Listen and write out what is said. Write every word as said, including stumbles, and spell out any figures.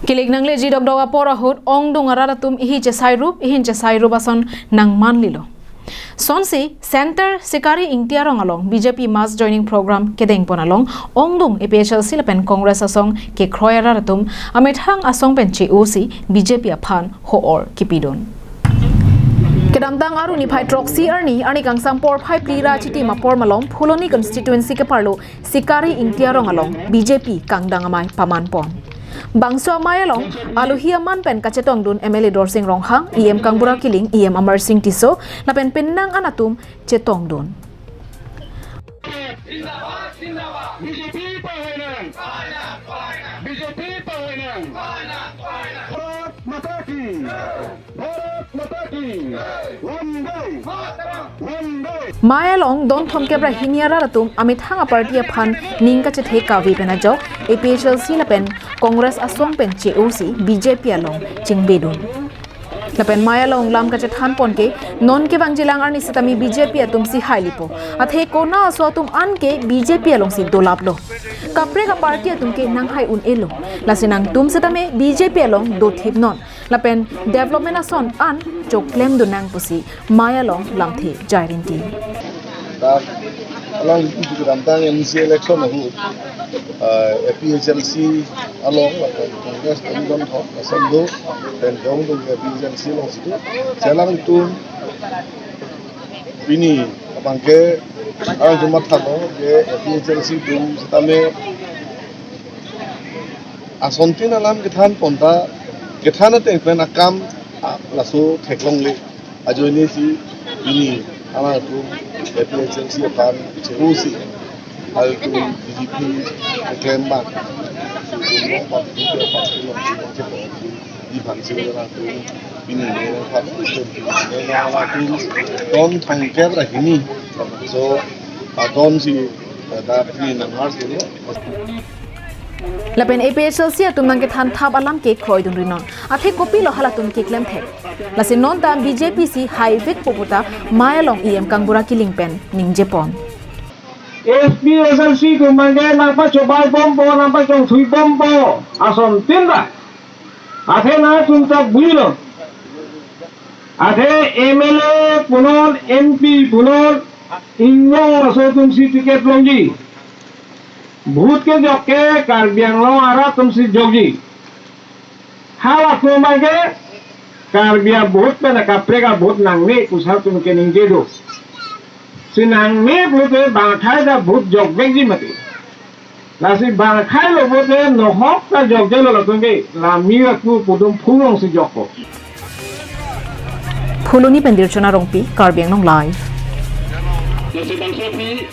Kilik nangleji dokdok apor ahut ongdung arat atum ihi chesai rup, ihin chesai rup ason nangmanlilo. Sonsi Center Sikari Ingti arong along B J P mass joining program kedengpon along ongdung A P H L C lapen Congress asong kekroi arat atum amethang asong pen che-osi B J P aphan ho-or kipidun. Kedamtang Aru niphai throksi arni, arni kangsam porphai phli ra chitim apor malom Phuloni constituency keparlo Sikari Ingti arong along B J P kangdang amei pamanpon. Bangso amei along alohi aman pen kachetongdun M L A Dorsing Ronghang, E M Kangbura Killing, E M Amarsing Tisso lapen penang an atum chetongdun. B J P pahoinang. B J P pahoinang. Bharat Mata Ki. Bharat Mata Ki. Vande Mataram. Vande. Mei along don thomkep ra hini arat atum amethang aparty aphan ning kachethe kave pen ajok A P H L C lapen Congress asong pen che-osi B J P along chingbedun. Lapen mei along lam kachethanpon ke, non kevangjilang arni setame B J P atum si hailipo. Athe kona aso atum an ke B J P alongsi dolaplo. Kaprek aparty atum ke nanghai un-elo. Lasi nangtum setame B J P along dothipnon. Lapen development ason an choklemdun nang pusi mei along lamthe jairinti. Dak along isu kedamtang M C election ahut, ah, A P H L C along lapen Congress along don thom asong do, pen jong do A P H L C alongsi do. Chelangtum pini abangke alangtum mathalo ke A P H L C atum setame asontin alam kethanpon ta, kethan ateng pen akam, ah, laso theklongle. Ajoine si pini alangtum A P H L C aphan che-osi, alangtum B J P keklem abang, alangtum B J P aphan che-osi, di aphan si alangtum pini ne aphan alangtum don thomkep ra hini. So adon si, eh, dak pini nangmar si lo. Lapen A P H L C atum nangkethan thap alam ke kroidun rinon. Athe kopilo halatum keklem thek. Lasi non ta B J P si haivekpo puta mei along E M Kangbura Killing pen ningjepon. A P H L C atum abangke nangpachobai bompo, nangpachongthui bompo asontin ra. Athe nangtum ta builo. Athe M L A punon, M P punon, ingjong aso atumsi ticket longji. Vote kejok ke Karbi Anglong arat atumsi jokji. Halatum abangke Karbi a-vote pen kaprek a-vote nangne pu halatum keningje do. Si nangne pulote bang akhai ta vote jokvekji mati. Lasi bang akhai lo pulote nohok ta jokjelo latum ke, la mir atu pudum phulongsi jokpo. Phuloni pen Dirchona Rongpi, Karbi Anglong Live. Lasi bangso aphi